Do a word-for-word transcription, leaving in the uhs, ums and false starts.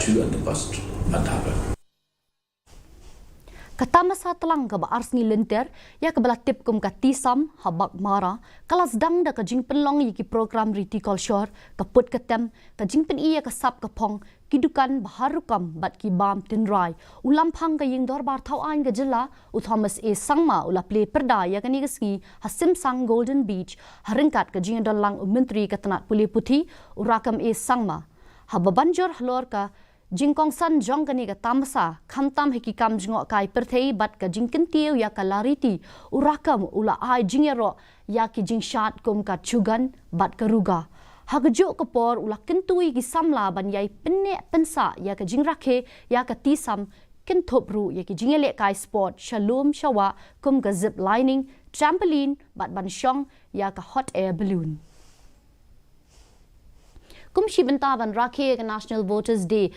two and the first and third. Ka tamasa tlang kaba ar sngi lynter ïa kaba la tip kum ka Tisam ha Baghmara ka la sdang da ka jingpynlong ïa ki program riti kolshor, ka put ka tem, ka jingpyni ïa ka sap ka phong, ki dukan ba har rukom bad ki bam tynrai. U Lamphang ka Ïing Dorbar Thaw Aiñ ka Jylla, u Thomas A Sangma, u la plie pyrda ïa kane ka sngi ha Simsang Golden Beach ha ryngkat ka jingïadon lang u Myntri ka tnat pule puthi, u Rakkam A Sangma. Haba ban jur halor ka jingkongsan jong kane ka tamasa, khamtam ha ki kam jngohkai pyrthei bad ka jingkyntiew ïa ka lariti, u Rakkam u la ai jingïaroh ïa ki jingshad kum ka Chugan bad ka Ruga. Ha kajuh ka por u la kyntu ïa ki samla ban ïai pynneh pynsah ïa ka jingrakhe ïa ka Tisam, kynthup ruh ïa ki jingïalehkai sport sha lum sha wah kum ka zip lining, trampoline bad ban shong ïa ka hot air balloon. Kum shi bynta ban rakhe ïa ka National Voters Day,